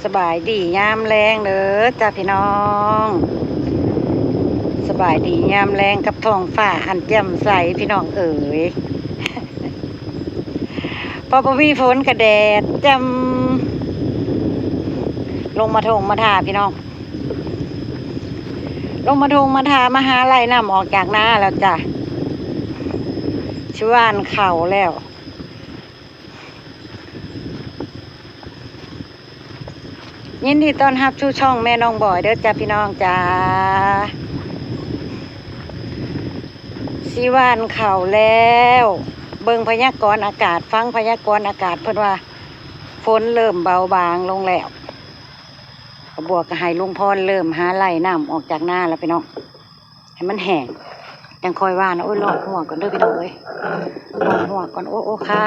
ສະບາຍດີຍາມແລງເດີຈ້າພີ່ນ້ອງ, ສະບາຍດີຍາມແລງກັບທ້ອງຟ້າອັນແຈ່ມໃສພີ່ນ້ອງເອີຍ. ພໍບໍ່ມີຝົນກະແດດແຈ່ມ ລົງມາທົ່ງມາທ່າພີ່ນ້ອງ, ລົງມາທົ່ງມາທ່າ ມາຫາໄລ່ນ້ຳອອກຈາກນາແລ້ວຈ້າ, ຊິຫວ່ານເຂົ້າແລ້ວ. ຍິນດີຕ້ອນຮັບສູ່ຊ່ອງແມ່ນ້ອງບອຍເດີຈ້າພີ່ນ້ອງຈ້າ. ຊິຫວ່ານເຂົ້າແລ້ວ, ເບິ່ງພະຍາກອນອາກາດ, ຟັງພະຍາກອນອາກາດ ເພິ່ນວ່າຝົນເລີ່ມເບົາບາງລົງແລ້ວ. ບວກກະໃຫ້ລຸງພອນເລີ່ມຫາໄລ່ນ້ຳອອກຈາກນາແລ້ວພີ່ນ້ອງ. ໃຫ້ມັນແຫ້ງ ຈັ່ງຄ່ອຍຫວ່ານ. ໂອ້ຍ ລອກຫົວກ່ອນເດີພີ່ນ້ອງເອີຍ, ລອກຫົວກ່ອນ. ໂອ້ ໂອ້ ຄາ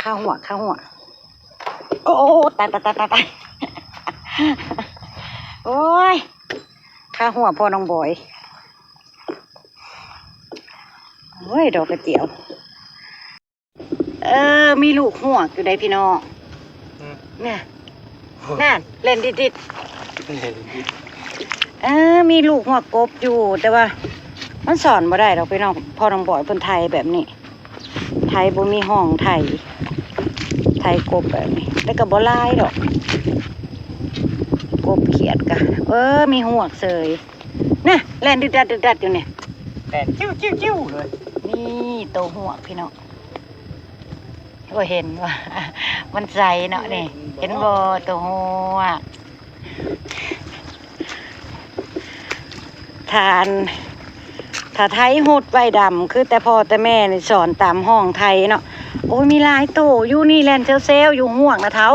ຄາຫົວ ຄາຫົວ. ໂອ້ ໂອ້ ຕາຍ ຕາຍ ຕາຍ ຕາຍ ໂອ້ຍ ຄາຫົວພໍ່ນ້ອງບອຍ. ໂອ້ຍ ດອກກະຈຽວ. ເອີ ມີລູກຮວກຢູ່ໃດ໋ພີ່ນ້ອງ. ອືມ ນະ ນັ້ນ ແລ່ນດິດໆ. ເອີ ມີລູກຮວກກົບຢູ່ ແຕ່ວ່າມັນສອນບໍ່ໄດ້ດອກພີ່ນ້ອງ. ພໍ່ນ້ອງບອຍເພິ່ນໄຖແບບນີ້ ໄຖບໍ່ມີຮ່ອງໄຖ ໄຖກົບແບບນີ້ ແຕ່ກໍບໍ່ຫຼາຍດອກ ກົບຂຽດກະ. ເອີ ມີຮວກເສີຍ ນະ ແລ່ນດຶດດັດ ດຶດດັດຢູ່ນີ້ ແລ່ນຈິ້ວໆໆເລີຍ. ນີ້ໂຕຮວກພີ່ນ້ອງ. ໂອ້ ເຫັນບໍ່ ມັນໃສເນາະນີ້. ເຫັນບໍ່ ໂຕຮວກ. ຖ້າ ຖ້າໄຖຫຸດໄວ້ດຳ ຄືແຕ່ພໍ່ແຕ່ແມ່ນີ້ສອນຕາມຮ່ອງໄຖເນາະ. ໂອ້ຍ ມີຫຼາຍໂຕຢູ່ນີ້ ແລ່ນແຊວໆຢູ່ຮວກນະເຖົ້າ.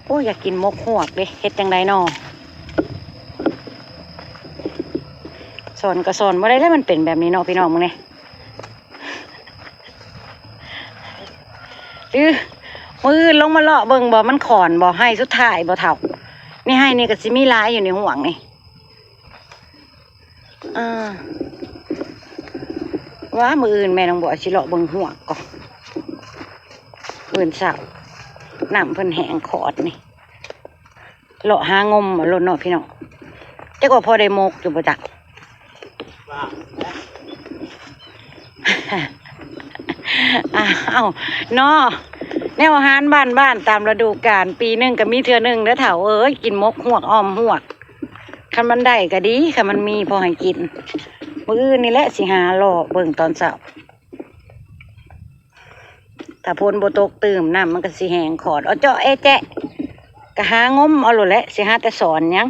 ໂອ້ຍ ຢາກກິນໝົກຮວກເດ້ ເຮັດຈັ່ງໃດນໍ? ສອນກໍສອນບໍ່ໄດ້ແລ້ວ ມັນເປັນແບບນີ້ເນາະ ພີ່ນ້ອງເບິ່ງແດ່. ຫຼື ມື້ອື່ນລົງມາເລາະເບິ່ງບໍ່ ມັນຂອນບໍ່ ໄຮ່ສຸດທ້າຍບໍ່ເຖົ້າ? ໃນໄຮ່ນີ້ກໍຊິມີຫຼາຍຢູ່ໃນຮ່ວງນີ້. ອ່າ ວ່າມື້ອື່ນແມ່ນ້ອງບວຍຊິເລາະເບິ່ງຮວກກ່ອນ ມື້ເຊົ້າ ນ້ຳເພິ່ນແຫ້ງຂອດນີ້ ເລາະຫາງົມເອົາໂລດເນາະພີ່ນ້ອງ. ຈັກວ່າພໍໄດ້ໝົກຢູ່ບໍ່ຈັກ. ອ້າວ ເນາະ ແນວອາຫານບ້ານໆ ຕາມລະດູການ ປີໜຶ່ງກໍມີເທື່ອໜຶ່ງເດີເຖົ້າເອີຍ ກິນໝົກຮວກ ອອມຮວກ. ຄັນມັນໄດ້ກໍດີ ຄັນມັນມີພໍໃຫ້ກິນ. ມື້ອື່ນນີ້ແຫຼະຊິຫາເລາະເບິ່ງຕອນເຊົ້າ ຖ້າຝົນບໍ່ຕົກຕື່ມ ນ້ຳມັນກໍຊິແຫ້ງຂອດ ເອາະເຈາະແອະແຈະ ກໍຫາງົມເອົາໂລດແຫຼະ ຊິຫາແຕ່ສອນຫຍັງ.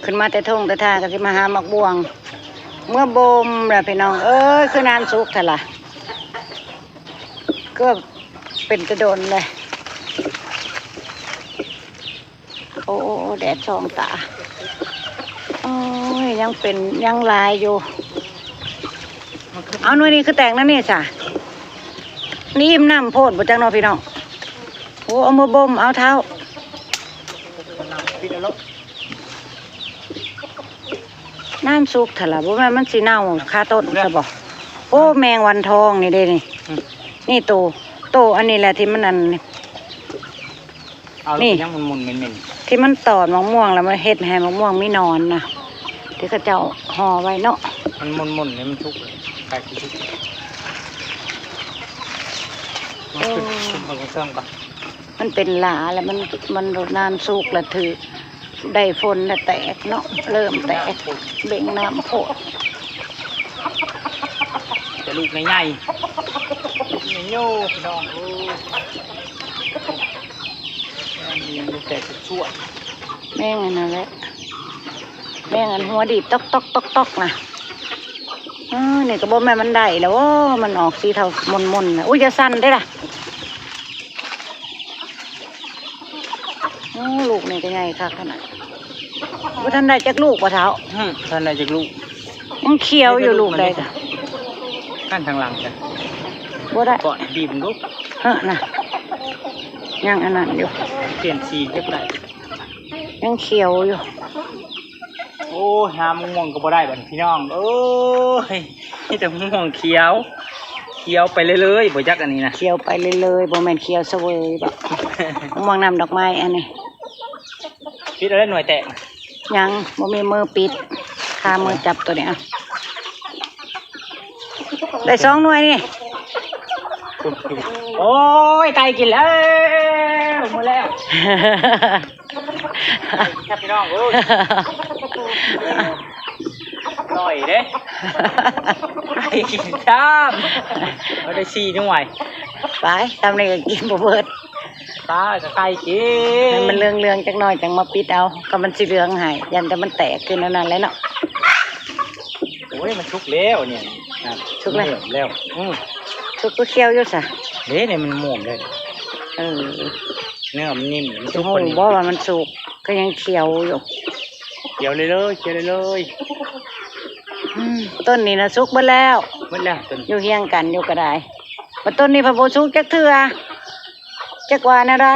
ຂຶ້ນມາແຕ່ທົ່ງແຕ່ທ່າກໍຊິມາຫາໝາກບວງ ເມືອບົ່ມລະພີ່ນ້ອງເອີຍ. ຄືນານສຸກແທ້ລະ ເກືອບເປັນແຕ່ດົນເລີຍ. ໂອ້ ແດດສ່ອງຕາ ໂອ້ຍ ຍັງເປັນ ຍັງຫຼາຍຢູ່. ເອົາ ໜ່ວຍນີ້ຄືແຕກແນວນີ້ຊະ ນີ້ອີ່ມນ້ຳໂພດບໍ່ຈັກເນາະພີ່ນ້ອງ. ໂອ້ ເອົາມືບົ່ມເອົາເທົ້າ ນ້ຳສຸກແທ້ລະ ບໍ່ແມ່ນມັນຊິເນົ່າຄາຕົ້ນຊະບໍ? ໂອ້ ແມງວັນທອງນີ້ເດ້ນີ້ ອືມ ນີ້ໂຕ ໂຕອັນນີ້ແຫຼະທີ່ມັນອັນ ເອົາ ນີ້ ຍັງໝຸ່ນໆເໝັນໆ ທີ່ມັນຕອດໝາກມ່ວງ ແລ້ວມັນເຮັດໃຫ້ໝາກມ່ວງມີໜອນນະ ທີ່ເຂົາເຈົ້າຫໍ່ໄວ້ເນາະ. ມັນໝຸ່ນໆນີ້ ມັນສຸກ ໃກ້ຊິສຸກ. ມັນຂຶ້ນ ໂອ້ ຂຶ້ນເບິ່ງເທິງກ່ອນ. ມັນເປັນຫຼາ ແລ້ວມັນ ມັນນານສຸກ ແລ້ວຖືກ ໄດ້ຝົນແລ້ວແຕກເນາະ ເລີ່ມແຕກ ເບັ່ງນ້ຳໂພດ. ແຕ່ລູກໃຫຍ່ໆ ລູກໃຫຍ່ໂຍ ພີ່ນ້ອງເອີຍ ແມ່ນມີແຕ່ສຸກຊວຍ. ແມ່ນອັນນັ້ນແຫຼະ ແມ່ນອັນຫົວດີດຕອກໆໆໆນະ. ເອີ ນີ້ກໍບໍ່ແມ່ນມັນໄດ້ແລ້ວ ໂອ້ ມັນອອກສີເທົາມົນໆນະ. ອຸ້ຍ ຢ່າສັ່ນເດ້ລະ. ໂອ້ ລູກນີ້ກໍໃຫຍ່ຄັກຂະໜາດ. ບໍ່ທັນໄດ້ຈັກລູກບໍ່ເຖົ້າ? ຫື ບໍ່ທັນໄດ້ຈັກລູກ ຍັງຂຽວຢູ່ລູກໃດ. ຫັ້ນທາງຫຼັງຈ້ະ ບໍ່ໄດ້ ກ່ອນບີບເບິ່ງດູ. ເຮີນະ ຍັງອັນນັ້ນຢູ່ ປ່ຽນສີຈັກໄດ້ ຍັງຂຽວຢູ່. ໂອ້ຍ ຫາມະມ່ວງກໍບໍ່ໄດ້ບັດນີ້ພີ່ນ້ອງເອີຍ ມີແຕ່ມະມ່ວງຂຽວ ຂຽວໄປເລື້ອຍໆ ບໍ່ຈັກອັນນີ້ນະ ຂຽວໄປເລື້ອຍໆ ບໍ່ແມ່ນຂຽວສະເຫວີຍບໍ? ມະມ່ວງນ້ຳດອກໄມ້ອັນນີ້ ປິດເອົາເດີ້ ໜ່ວຍແຕກນະ. ຍັງບໍ່ມີມືປິດ ຄາມືຈັບໂຕນີ້ ເອົາ ໄດ້ສອງໜ່ວຍນີ້. ໂອ້ຍ ໄກ່ກິນແລ້ວ ໝົດແລ້ວ ຄັບພີ່ນ້ອງເອີຍ ໜ້ອຍເດ້ ໄກ່ກິນຊ້ຳ ເອົາໄດ້ສີ່ໜ່ວຍ ໄປ ຊຳນີ້ກໍກິນບໍ່ເບິດ ຕາຍກໍໄກ່ກິນ ໃຫ້ມັນເຫຼືອງໆຈັກໜ້ອຍ ຈັ່ງມາປິດເອົາ ກໍມັນຊິເຫຼືອງໃຫ້ ຢ້ານແຕ່ມັນແຕກຄືແນວນັ້ນແຫຼະເນາະ. ໂອ້ຍ ມັນສຸກແລ້ວນີ້ ສຸກແລ້ວ ແລ້ວ ອື ສຸກຄືຂຽວຢູ່ຊະ ເດ້ ນີ້ມັນມ່ວງເດ້ ເອີ ເນື້ອມັນນິ້ມ ມັນສຸກ ຮູ້ບໍ່ວ່າມັນສຸກ ກໍຍັງຂຽວຢູ່ ຂຽວເລີຍໆ ຂຽວເລີຍໆ ອື ຕົ້ນນີ້ນະສຸກເບິດແລ້ວ ເບິດແລ້ວຕົ້ນ ຢູ່ຮຽງກັນຢູ່ກໍໄດ້ ບັດຕົ້ນນີ້ພັດບໍ່ສຸກຈັກເທື່ອ ຈັກວ່າແນວໃດ.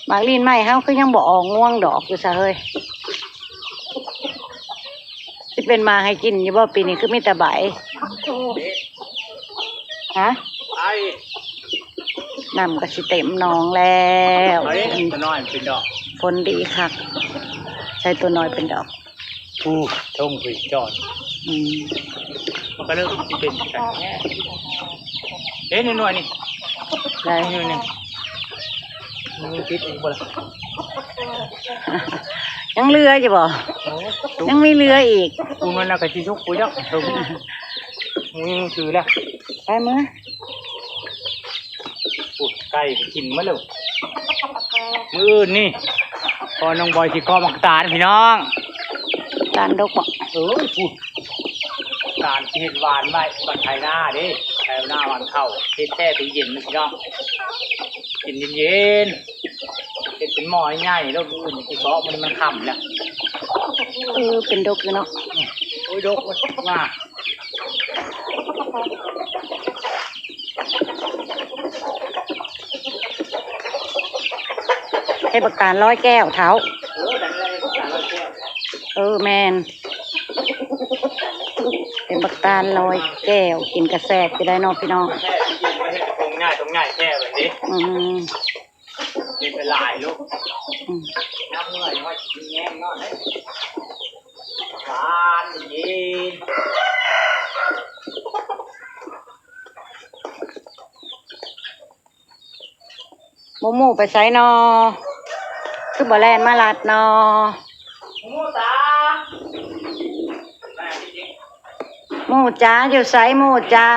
ໝາກລີ້ນໄມ້ເຮົາຄືຍັງບໍ່ອອກງວງດອກຢູ່ຊະເຮີ້ຍ ຊິເປັນໝາກໃຫ້ກິນຢູ່ບໍ່ປີນີ້ ຄືມີແຕ່ໃບ? ຮະ? ນ້ຳກໍຊິເຕັມໜອງແລ້ວ ໂຕນ້ອຍເປັນດອກ ຝົນດີຄັກ ໃສ່ໂຕນ້ອຍເປັນດອກ. ຜູ້ຊົງຜູ້ຈອດ ອືມ ມັນກໍເລີ່ມຊິເປັນກັນແທ້ ເດ້ ໜ່ວຍໆນີ້ ໄດ້ ໜ່ວຍໜຶ່ງ ມັນຕິດອີກບໍ່ລະ? ຍັງເຫຼືອຢູ່ບໍ່? ໂອ້ ຍັງມີເຫຼືອອີກ ກູມັນລະກະຊິສຸກກູຈັກ ມີມືຖືແລ້ວ ໄປເມືອ. ໂອ້ ໄກ່ກໍກິນໝົດແລ້ວ ມື້ອື່ນນີ້ ພໍ່ນ້ອງບອຍຊິເກາະໝາກຕານພີ່ນ້ອງ ຕານດົກບໍ? ເອີຍ ພຸ້ນ ຕານທີ່ເຮັດຫວ່ານໄວ້ ບັດໄຖນາເດ້ ໄຖນາຫວ່ານເຂົ້າ ເຮັດແຊ່ຕູ້ເຢັນນະພີ່ນ້ອງ ກິນເຢັນໆ ເຮັດເປັນໝໍ້ໃຫຍ່ໂລດ ມື້ອື່ນຊິເກາະ ມື້ນີ້ມັນຄ່ຳແລ້ວ ເອີ ເປັນດົກຢູ່ເນາະ ອືມ ໂອ້ຍ ດົກວ່າ ເຮັດບັກຕານລອຍແກ້ວເຖົ້າ ເອີ ແມ່ນ ເປັນບັກຕານລອຍແກ້ວ ກິນກະແຊບຢູ່ໄດ໋ເນາະພີ່ນ້ອງ ອືມ ກິນໄປຫຼາຍລູກ ອືມ ຍາມເມື່ອຍວ່າຊິກິນແຍງນອນເດ້ ຫວານເຢັນ. ໝູໝູໄປໃສນໍ? ຄືບໍ່ແລ່ນມາລັດນໍ? ໝູຈ້າ ໝູຈ້າ ຢູ່ໃສໝູຈ້າ?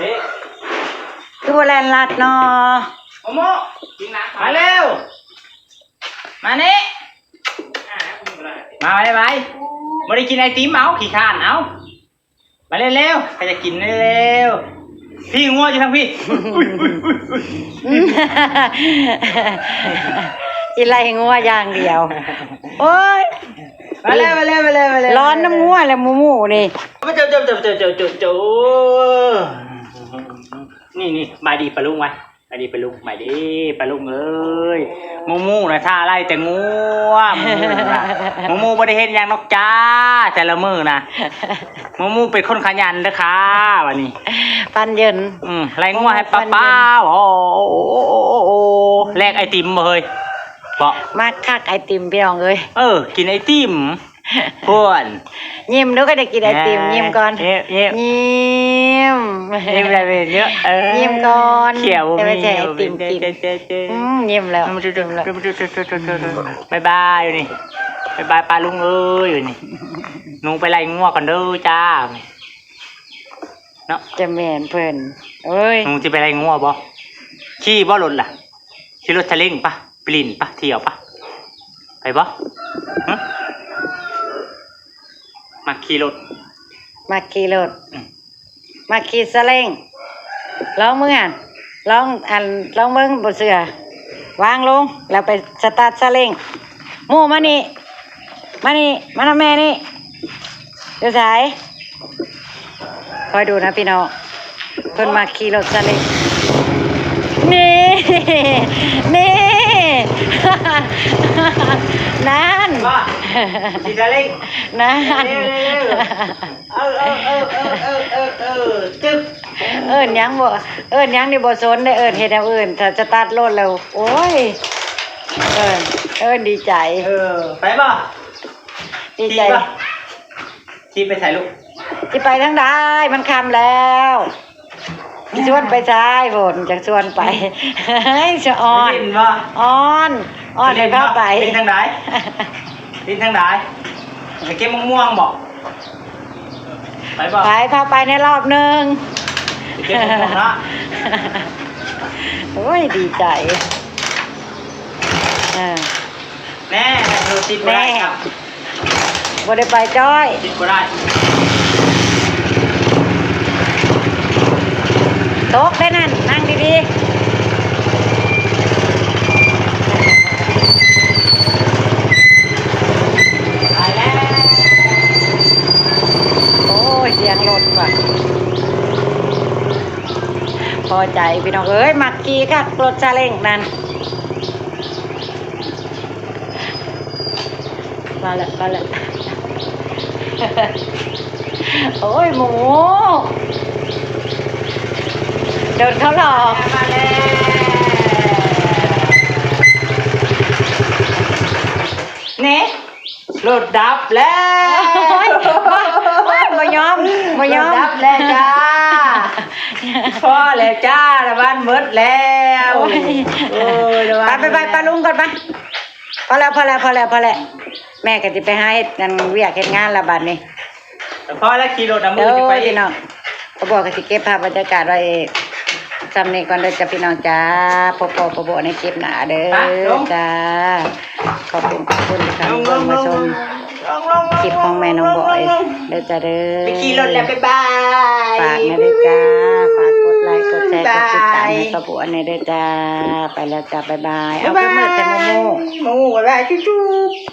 ນີ້ ຄືບໍ່ແລ່ນລັດນໍ? ໝູ ມາເລັວ ມານີ້ ມາໄວໆ ບໍ່ໄດ້ກິນໄອຕິມ ເອົາ ຂີ້ຄ້ານ ເອົາ. ມາເລັວໆ ໃຜຢາກກິນເລັວໆ ພີ້ ງົວຢູ່ທາງພີ້ ອີໄລ່ງົວຢ່າງດຽວ ໂອ້ຍ ມາເລັວ ມາເລັວ ມາເລັວ ມາເລັວ ຮ້ອນນຳງົວແຫຼະໝູໝູນີ້ ນີ້ໆ ບາຍດີປ້າລຸງໄວ້. ສະບາຍດີປ້າລຸງ ສະບາຍດີປ້າລຸງເອີຍ ໝູໝູນະຖ້າໄລ່ແຕ່ງົວ ໝູໝູນະ ໝູໝູບໍ່ໄດ້ເຮັດຫຍັງດອກຈ້າ ແຕ່ລະມື້ນະ ໝູໝູເປັນຄົນຂະຫຍັນເດີຄ່າ ບາດນີ້ ປັນເຢັນ ອືມ ໄລ່ງົວໃຫ້ປ້າໆ ໂອ້ ແລກໄອຕິມບໍ່ເຮີ້ຍ ເບາະ ມັກຄັກໄອຕິມພີ່ນ້ອງເອີຍ ເອີ ກິນໄອຕິມ. ພຸ້ນ ຍິ້ມດູ ກໍໄດ້ກິນໄອຕິມ ຍິ້ມກ່ອນ ຍິ້ມ ຍິ້ມ ຍິ້ມແລ້ວເນາະ ເອີ ຍິ້ມກ່ອນ ຂຽວບໍ່ມີ ແຕ່ວ່າຊິໃຫ້ໄອຕິມກິນ ຍິ້ມແລ້ວ ບາຍບາຍຢູ່ນີ້ ບາຍບາຍປ້າລຸງເອີຍຢູ່ນີ້ ໜູໄປໄລ່ງົວກ່ອນເດີຈ້າ ເນາະ ຈະແມ່ນເພິ່ນ ເອີຍ ໜູຊິໄປໄລ່ງົວບໍ່? ຂີ່ບໍ່ລົດລະ? ຂີ່ລົດຊາເລັງປະ ໄປຫຼິ້ນປະ ທ່ຽວປະ ໄປບໍ່? ຫຶ? ມັກຂີ່ລົດ ມັກຂີ່ລົດ ອືມ ມັກຂີ່ຊາເລັງ ລອງເບິ່ງຫັ້ນ ລອງ ອັນ ລອງເບິ່ງ ບໍ່ເຊື່ອ ວາງລົງ ແລ້ວໄປສະຕາດຊາເລັງ ໝູມານີ້ ມານີ້ ມານຳແມ່ນີ້ ຢູ່ໃສ? ຄອຍດູນະພີ່ນ້ອງ ເພິ່ນມັກຂີ່ລົດຊາເລັງ ນີ້ ນີ້ ນັ້ນ ວ່າ ຊິໄດ້ເລັ່ງ ນັ້ນ ເອີ ເອີ ເອີ ເອີ ເອີ ເອີ ເອີ ເອີ ເອີ ຈຶ່ບ ເອີ້ນຫຍັງບໍ່ ເອີ້ນຫຍັງນີ້ບໍ່ສົນເດ້ ເອີ້ນເຮັດແນວອື່ນ ຖ້າສະຕາດລົດແລ້ວ ໂອ້ຍ ເອີ້ນ ເອີ້ນດີໃຈ ເອີ ໄປບໍ່? ດີໃຈ ຊິໄປໃສລູກ? ຊິໄປທາງໃດ? ມັນຄ່ຳແລ້ວ ຊິຊວນໄປໃສພຸ້ນ? ຈັກຊວນໄປ ສະອອນ ໄປຫຼິ້ນບໍ່? ອອນ ອອນ ໄປຫຼິ້ນບໍ່? ໄປ ຫຼິ້ນທາງໃດ? ຫຼິ້ນທາງໃດ? ໄປເກັບມະມ່ວງບໍ່? ໄປບໍ່? ໄປ ພາໄປໃນຮອບໜຶ່ງ ໄປເກັບມະມ່ວງເນາະ ໂອ້ຍ ດີໃຈ ເອີ ແນ່ ໂທລະຕິດບໍ່ໄດ້ ແນ່ ຄັບ ບໍ່ໄດ້ໄປຈ້ອຍ ຕິດບໍ່ໄດ້ ຕົກໄດ້ນັ້ນ ນັ່ງດີໆ ຕາຍແລ້ວ ໂອ້ຍ ສຽງລົດວ່າ ພໍໃຈພີ່ນ້ອງເອີຍ ມັກຂີ່ຄັກລົດຊາເລັ້ງນັ້ນ. ມາແລ້ວ ມາແລ້ວ ໂອ້ຍ ໝູ ໂດນເຂົາຫຼອກ ມາແລ້ວ ນີ້ ລົດດັບແລ້ວ ໂອ້ຍ ໂອ້ຍ ບໍ່ຍອມ ບໍ່ຍອມ ລົດດັບແລ້ວຈ້າ ພໍແລ້ວຈ້າ ລະວັນໝົດແລ້ວ ໂອ້ຍ ໂອ້ຍ ລະວັນ ໄປ ໄປ ໄປ ປະລຸງກ່ອນ ໄປ. ພໍແລ້ວ ພໍແລ້ວ ພໍແລ້ວ ພໍແລ້ວ ແມ່ກໍຊິໄປຫາເຮັດອັນວຽກເຮັດງານລະບາດນີ້ ພໍແລ້ວ ຂີ່ລົດນຳ ເອີ ມື້ຊິໄປອີກ ພີ່ນ້ອງ ປະບົວກໍຊິເກັບພາບບັນຍາກາດໄວ້ຊ່ຳນີ້ກ່ອນເດີຈ້າ ພີ່ນ້ອງຈ້າ ພົບພໍ້ປະບົວໃນຄລິບໜ້າເດີ ໄປ ລົງ ຈ້າ ຂອບຄຸນ ຂອບຄຸນທີ່ເຂົ້າມາເບິ່ງມາຊົມ ລົງ ລົງ ລົງ ຄລິບຂອງແມ່ນ້ອງບອຍ ລົງ ລົງ ເດີຈ້າເດີ ໄປຂີ່ລົດແລ້ວ ບາຍບາຍ ຝາກແດ່ເດີຈ້າ ຝາກກົດໄລກ໌ ກົດແຊ ກົດຕິດຕາມໃຫ້ປະບົວແດ່ເດີຈ້າ ໄປແລ້ວຈ້າ ບາຍບາຍ ເອົາ ບາຍບາຍ ຄືມືແຕ່ໝູ່ ໝູ່ ບາຍບາຍ ຈຸບໆ.